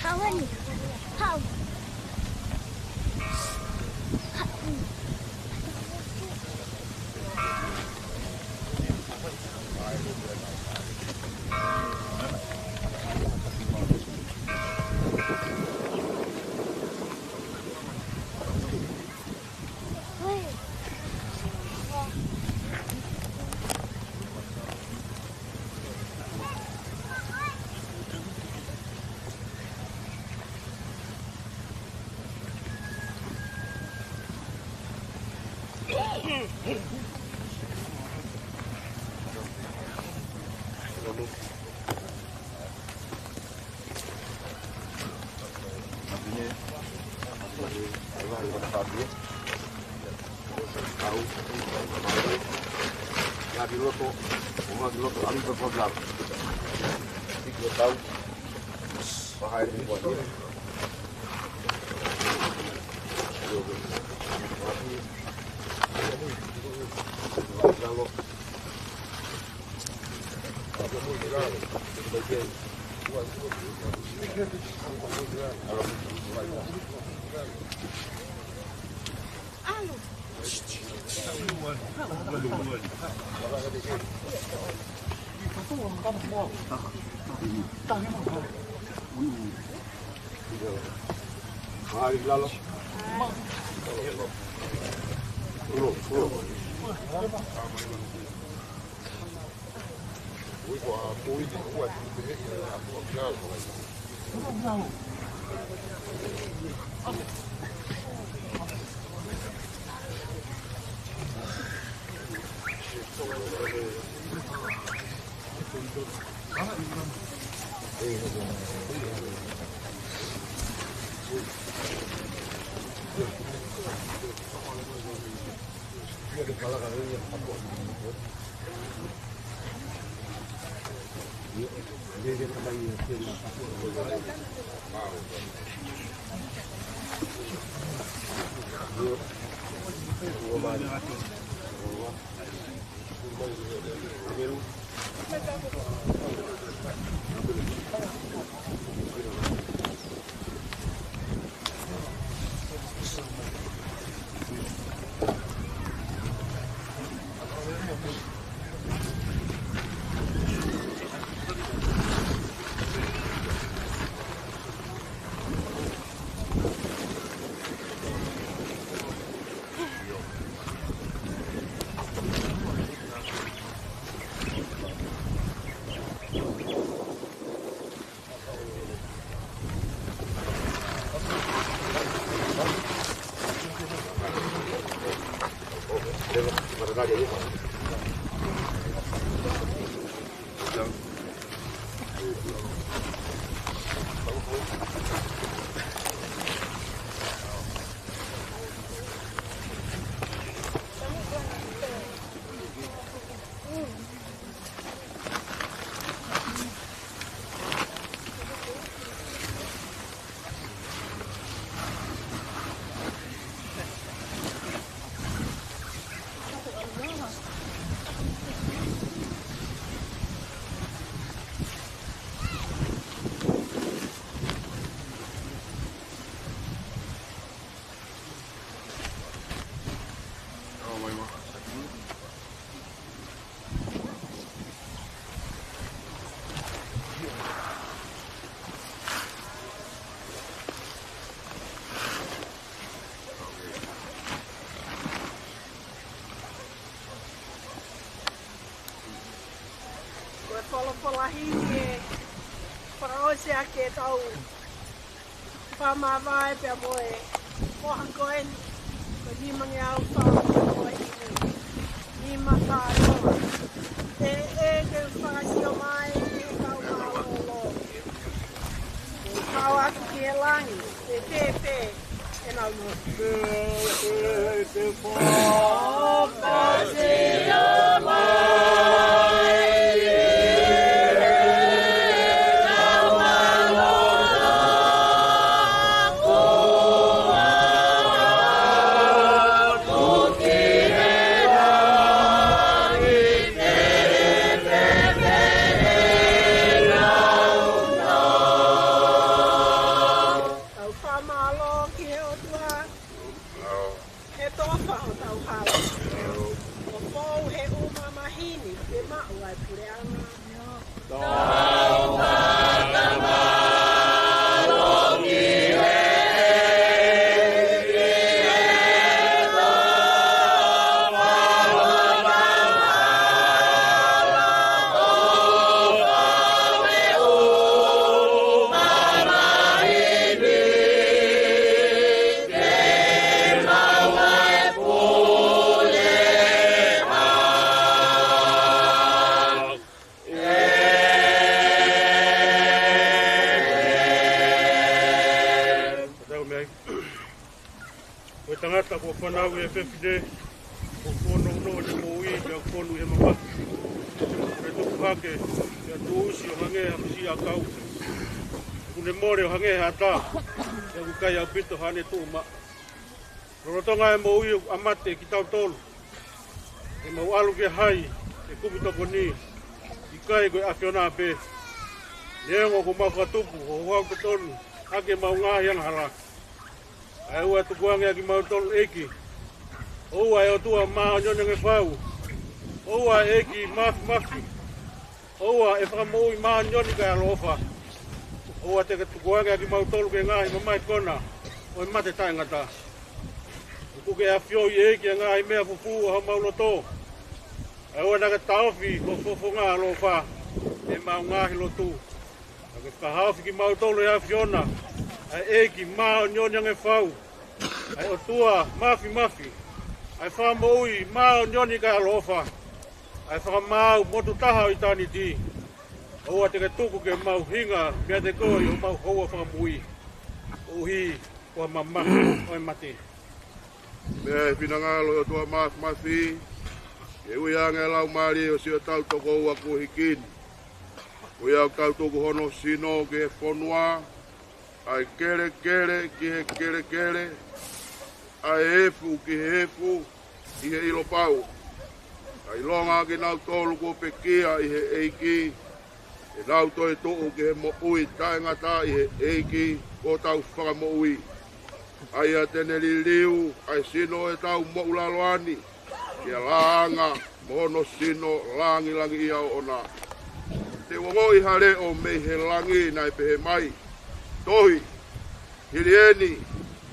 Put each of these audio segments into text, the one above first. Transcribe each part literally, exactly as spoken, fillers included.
Hawani. Haw. Ko e folofola himi ʻe fakaʻosi ʻaki ʻetau fakamāvae pea mo e foha ko eni, ko e nimangeau fā ko eni. Nima fā noa. ʻE, ʻe ke fakasio mai ki he kau mālōlō. Kau atu ki he langi, ʻe fēfē ʻenau nofo. Tangata kuo fanauʻi ʻe he fefine, kuo fonounou ʻene moʻui, pea fonu ʻi he mamahi. Kuo ne tupu hake, pea tuʻusi ʻo hangē ha fisiʻiʻakau. Kuo ne mole ʻo hangē ha ata, pea ʻoku ʻikai ʻaupito haʻane tuʻu maʻa. Lolotonga e moʻui ʻoku ʻa mate kitautolu. ʻE mau ʻalu ki he hai, ʻe kumi tokoni, ʻikai ko e ʻAfiona pē. Neongo ʻoku mau fakatupu, ʻo houhau totonu ʻaki ʻemau ngaahi angahala. Kae ʻoua ʻe tukuange ʻa kimautolu ʻEiki. ʻOua ʻe ʻOtua māʻoniʻoni ange fau. ʻOua ʻe ʻEiki māfimafi. ʻOua ʻe Fakamoʻui māʻoniʻoni kae ʻaloʻofa. ʻOua te ke tukuange ʻa kimautolu ki he ngaahi mamahi kona ʻo e mate taʻengata. ʻOku ke ʻafioʻi ʻEiki ʻa e ngaahi meʻa fufū ʻo homau loto. Kae ʻoua naʻa ke taʻofi ho fofonga ʻaloʻofa ʻi heʻemau ngaahi lotu. Ka ke fakahaofi kimautolu ʻe he ʻAfiona, ʻa e ʻEiki māʻoniʻoni ange fau, ʻa e ʻOtua māfimafi, ʻa e Fakamoʻui māʻoniʻoni kae ʻaloʻofa, ʻa e Fakamaau motu taha ʻo ʻitāniti. ʻOua te ke tuku ke mau hinga meiate koe ʻi homau houa fakamui, koeʻuhi ko e mamahi ʻo e mate. Meʻa ʻi he finangalo ʻo e ʻOtua māfimafi, ke ui ange ʻa e Laumālie ʻo siʻotau tokoua kuo hiki ni. Ko ia ʻoku tau tuku hono sino ki he fonua, ʻa e kelekele ki he kelekele, ʻa e efu ki he efu, ʻi he ʻilo pau. Kae ʻilonga ʻa kinautolu kuo pekia ʻi he ʻEiki, te nau toe tuʻu ki he moʻui taʻengata ʻi he ʻEiki ko hotau Fakamoʻui. ʻA ia te ne liliu ʻa e sino ʻo ʻetau moʻulaloa ni, ki he laʻanga mo hono sino langilangiʻia ʻoʻona. Te u ongoʻi ha leʻo mei he langi naʻe pehē mai, Tohi, hili eni,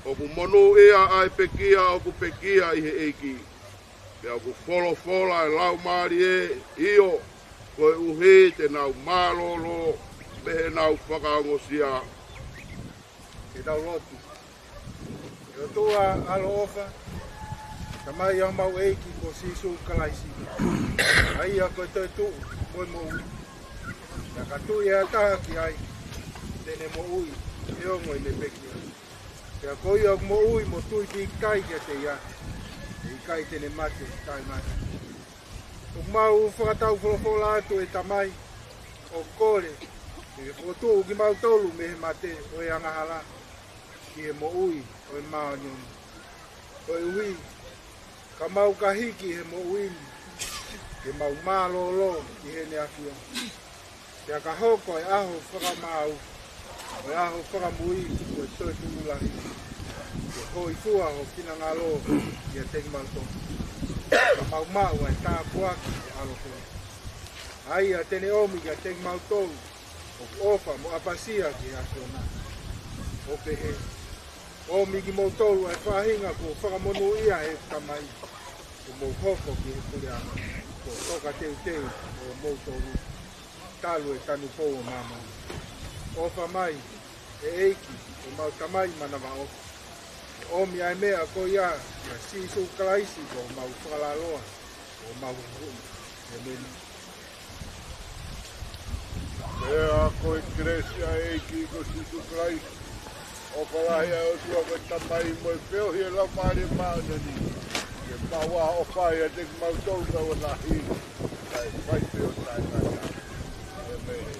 ʻoku monūʻia ʻa e pekia ʻoku pekia ʻi he ʻEiki. Pea ʻoku folofola ʻa e Laumālie, ʻio, koeʻuhi te nau mālōlō mei heʻenau fakaongosia. Ke tau lotu. ʻE ʻOtua ʻaloʻofa, Tamai ʻa homau ʻEiki ko Sīsū Kalaisi, ʻa ia ko e toetuʻu mo e moʻui. Pea ka tui ʻe ha taha ki ai, te ne moʻui, neongo ʻene pekia. Pea ko ia ʻoku moʻui mo tui pīkitai kiate ia, ʻe ʻikai te ne mate taʻengata. ʻOku mau fakataufolofola atu ʻe Tamai, ʻo kole ke ke fokotuʻu kimautolu mei he mate ʻo e angahala ki he moʻui ʻo e māʻoniʻoni. Koeʻuhi ka mau ka hiki he moʻui ni, ke mau mālōlō ʻi heʻene ʻAfio. Pea ka hoko e ʻaho fakamaau, ʻo e ʻaho fakamui, ʻo e toetuʻu lahi, ke hōifua ho finangalo kiate kimautolu. Ka mau maʻu ʻa e tāpuaki ʻo e ʻAlo pē, ʻa ia te ne ʻomi kiate kimautolu ʻoku ʻofa mo ʻapasia ki he ʻAfiona, ʻo pehē, ʻOmi kimoutolu ʻa e faʻahinga kuo fakamonūʻia ʻe he Tamai, ʻo mou hoko ki he puleʻanga, kuo tokateuteu ʻo moutolu talu e tanupou ʻo māmani. ʻOfa mai, ʻe ʻEiki, ʻemau Tamai manavaʻofa, ʻomi ʻa e meʻa ko ia ʻia Sīsū Kalaisi ko homau Fakalaloa, ʻo mau huhuʻi. ʻĒmeni. Pea ko e kelesi ʻa e ʻEiki ko Sīsū Kalaisi, ʻofa lahi ʻa e ʻOtua ko e Tamai, mo e feohi ʻa e Laumālie Māʻoniʻoni, ke maʻu ʻa e ʻofa ʻiate kimautolu kae ʻuanahi, kae fai pē ʻo taʻengata. ʻĒmeni.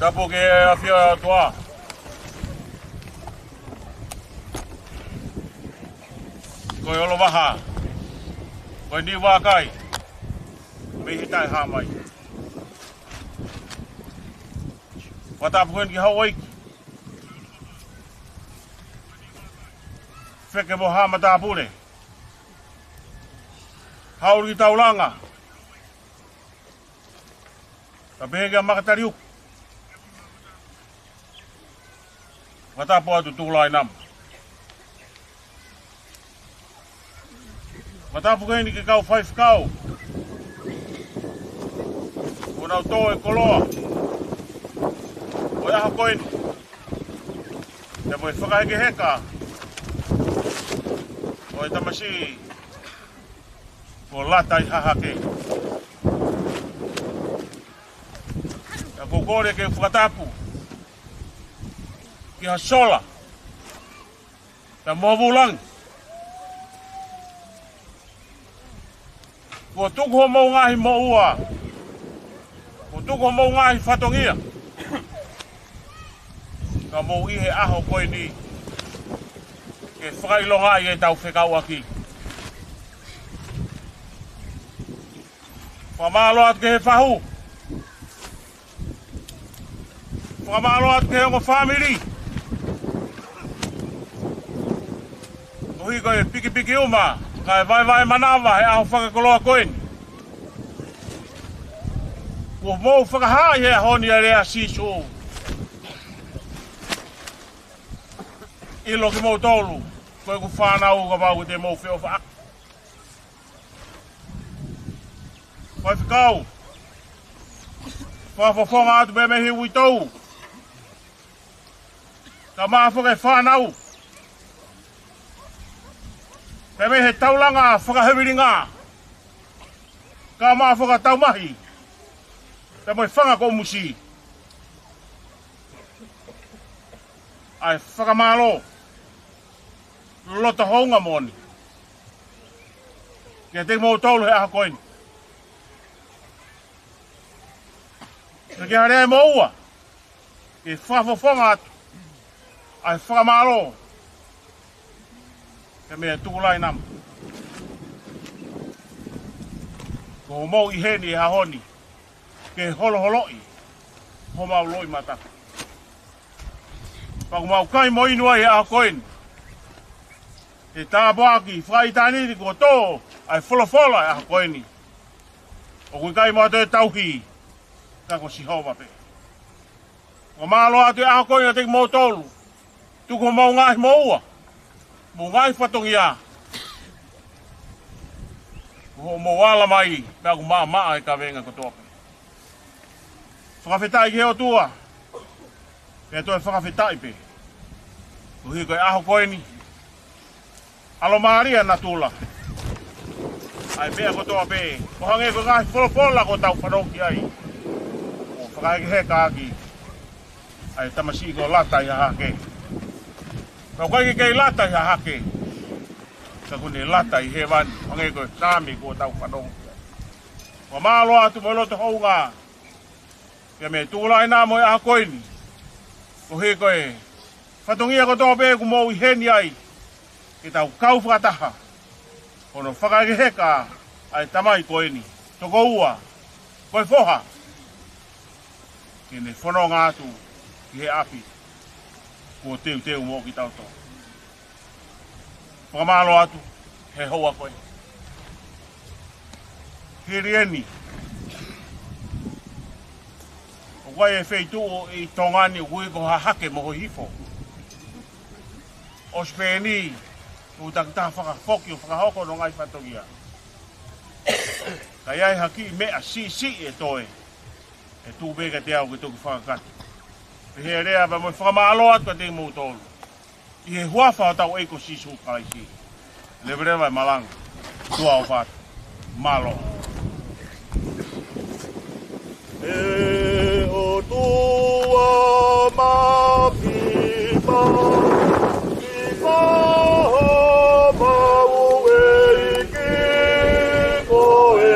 Tapu ki he ʻafio ʻa e ʻOtua. Ko e ʻOlovaha, ko e niʻihi vakai, mei he taʻehāmai. Fakatapu heni ki he houʻeiki, Feke mo Haʻa Matāpule, Haʻuluki Taulanga, kae pehē kia Makataliuku. Fakatapu atu Tuʻulainama. Fakatapu heni ki he kau faifekau kuo nau tō e koloa ʻo e ʻaho ko eni, pea mo e fakahekeheka ʻo e tamasiʻi ko Lata ʻi Hahake. Pea ʻoku ou kole ke fakatapu ki he sola, pea mo e vūlangi. Kuo tuku hoʻomou ngaahi moʻua, kuo tuku hoʻomou ngaahi fatongia, ka mou ʻi he ʻaho ko eni ke fakaʻilongaʻi ʻetau fekauʻaki. Fakamālō atu ki he fahu. Fakamālō atu ki he ongo fāmili. Koeʻuhi ko e pikipiki uma, kae vaevae manava he ʻaho fakakoloa ko eni. Kuo mou fakahā ʻi he ʻaho ni ʻa e lea ʻa Sīsū: ʻIlo kimoutolu, ko ʻeku fānau, kapau te mou feʻofaʻaki. Faifekau, fakafofonga atu pē mei he uitou. Ka maʻa foki e fānau, pea mei he taulanga fakahevilinga, ka maʻa foki e taumahi, pea mo e fanga koʻomusi, ʻa e fakamālō loto houngaʻia moʻoni kiate kimoutolu he ʻaho ko eni. Pea ke hale ai moua ke fakafofonga atu ʻa e fakamālō, pea mei he tukulainama kuo mou ʻi heni he ʻaho ni ke holoholoʻi homau loʻimata. Pea ʻoku mau kai mo inu ai he ʻaho ko eni he tāpuaki fakaʻitāniti kuo tō ʻa e folofola he ʻaho ko eni: ʻOku ʻikai mo ha toe tauhi, ka ko Sihova pē. Fakamālō atu he ʻaho ko eni kiate kimoutolu, tuku homou ngaahi moua, homou ngaahi fatongia, ko hoʻomou ala mai, pea ʻoku maʻamaʻa e kavenga kotoa pē. Fakafetaʻi ki he ʻOtua, pea toe fakafetaʻi pē koeʻuhi ko e ʻaho ko eni, ʻalomālie ʻa natula, ʻa e meʻa kotoa pē, ʻo hangē ko e ngaahi folofola kuo tau fanongo ki ai, ʻo fakahekeheka ʻaki ʻa e tamasiʻi kuo lata ʻi hahake. Ka ʻoku ʻikai ke kei lata ʻi hahake, ka kuo ne lata ʻi hēvani, hangē ko e Saame kuo tau fanongo ki ai. Fakamālō atu mo e loto houngaʻia, pea mei he tukulainama he ʻaho ko eni, koeʻuhi ko e fatongia kotoa pē ʻoku mou ʻi heni ai, ke tau kau fakataha hono fakahekeheka ʻa e tamai ko eni, tokoua, ko e foha, ke ne fononga atu ki he ʻapi kuo teuteu moʻo kitautolu. Fakamālō atu he houa ko ē. Hili eni, ʻoku ʻi ai e feituʻu ʻi Tonga ni ʻoku ui ko Hahake mo Hihifo. ʻOsi pē eni, ʻoku takitaha fakafoki ʻo fakahoko hono ngaahi fatongia. Ka ʻi ai ha kiʻi meʻa siʻisiʻi ʻe toe, ʻe tuʻu pē kiate au ke toki fakakakato. Pehē leva pea mo e fakamālō atu kiate kimoutolu ʻi he huafa ʻo hotau ʻEiki ko Sīsū Kalaisi. Leveleva e malanga. ʻOtua ʻofa atu. Mālō. ʻE ʻOtua mafimafi, mafimafi, ʻEiki ko e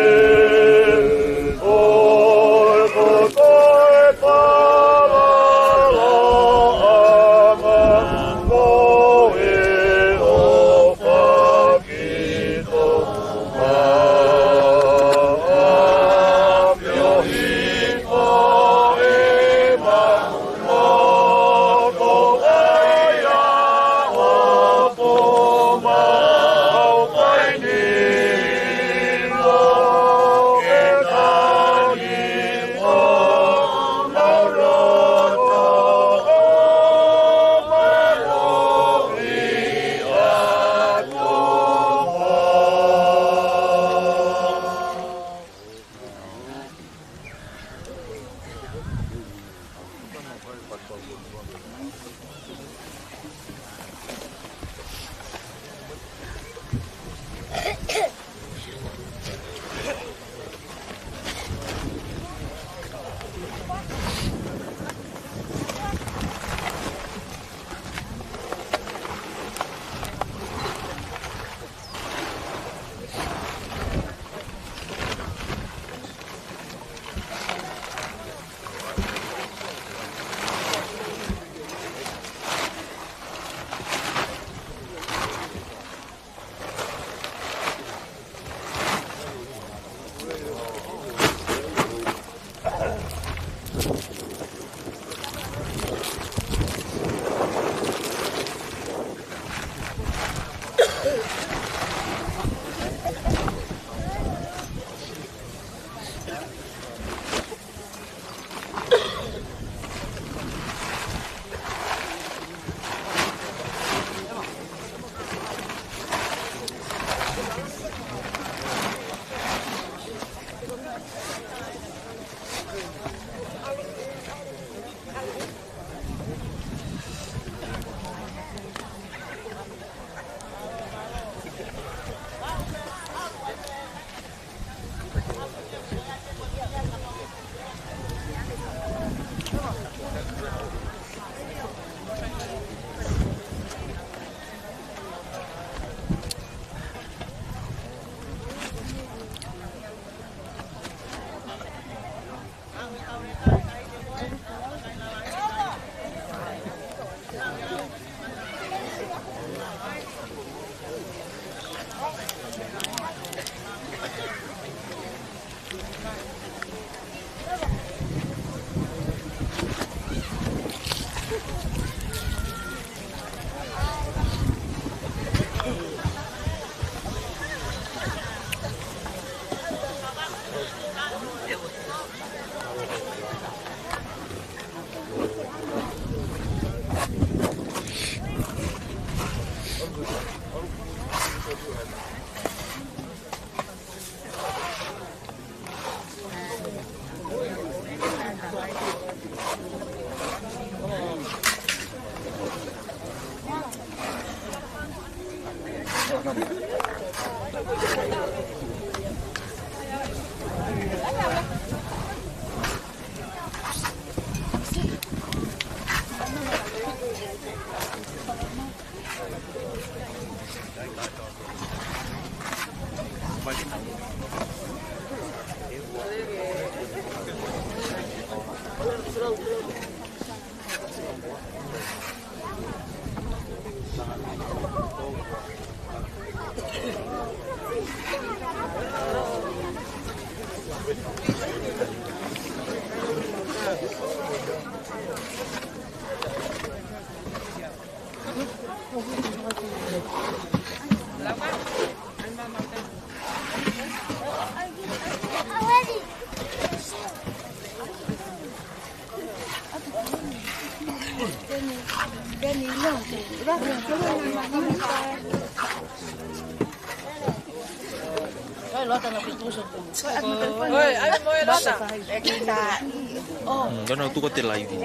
Mm, kau tuku atu e laivi.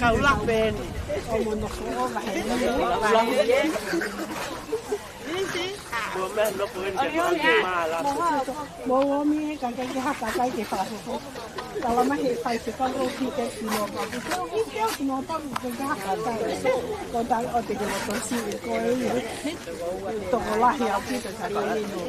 Kau lape ni. Mo ʻomi he ka ke haka kai ke fafo. Tala mai he fai ke kau ki ke sino ka ke kau ki ke sino ka ke haka kai. Ko tala ʻo te ke loto si ko e ia. Tokolahi au ki te ka ke ino.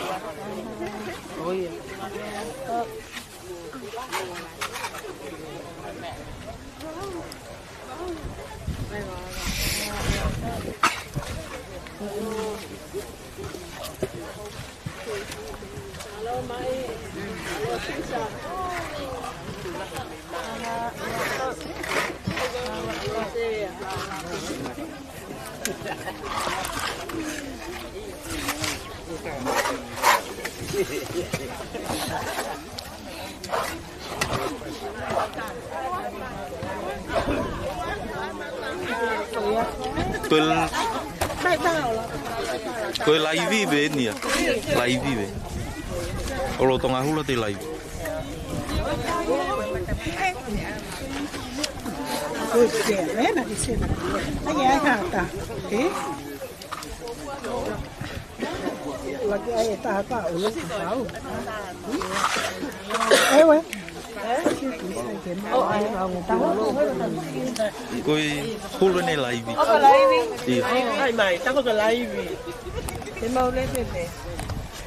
Ko e, ko e laivi pē eni ia. Laivi pē. ʻO lolotonga hula te laivi. Laki ai e taha ka ʻulu ki pau. Ewe. Ko e hulu ʻene laivi. ʻO ka laivi? ʻIo. Ai mai, tako ka laivi. Te mau lepe pē.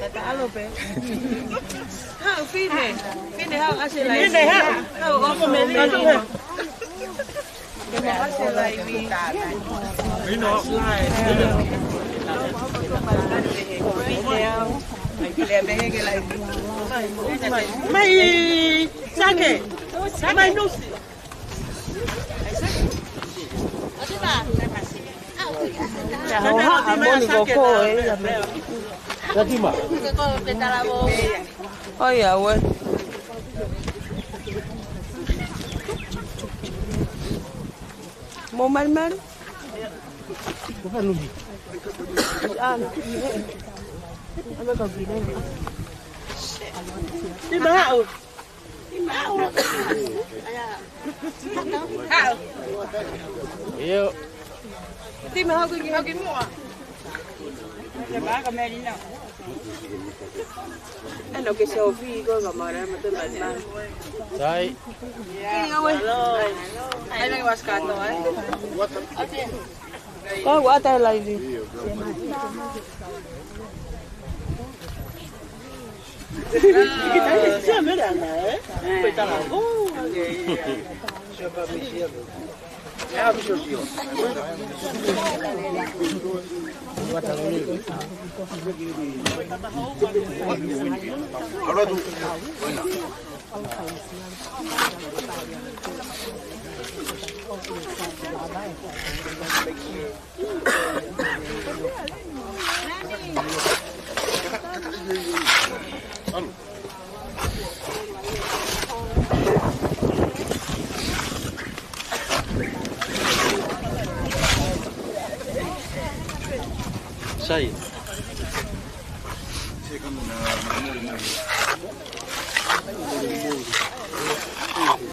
Tata alo pē. Haʻu fine. Fine haʻu ʻasi e laivi. Fine haʻu. Haʻu ʻofa me lino. Mai, Sake. Mai, Nusi. Ka hoha a moni ko ko e ia me. Ka tima. ʻOi, ʻauē. Mo malimali? Te mahaʻu. Haʻu. ʻIo. Te mahaʻu ki hoki muʻa. Te mahaʻu ka mea lina. Ano ke Sophie ko ka mara ma te ma ma. Sai. Ai, ai, waskato, ai. Ko ua te laivi. Sia mera na, eh? Ko tala. Oh, okay. Sai.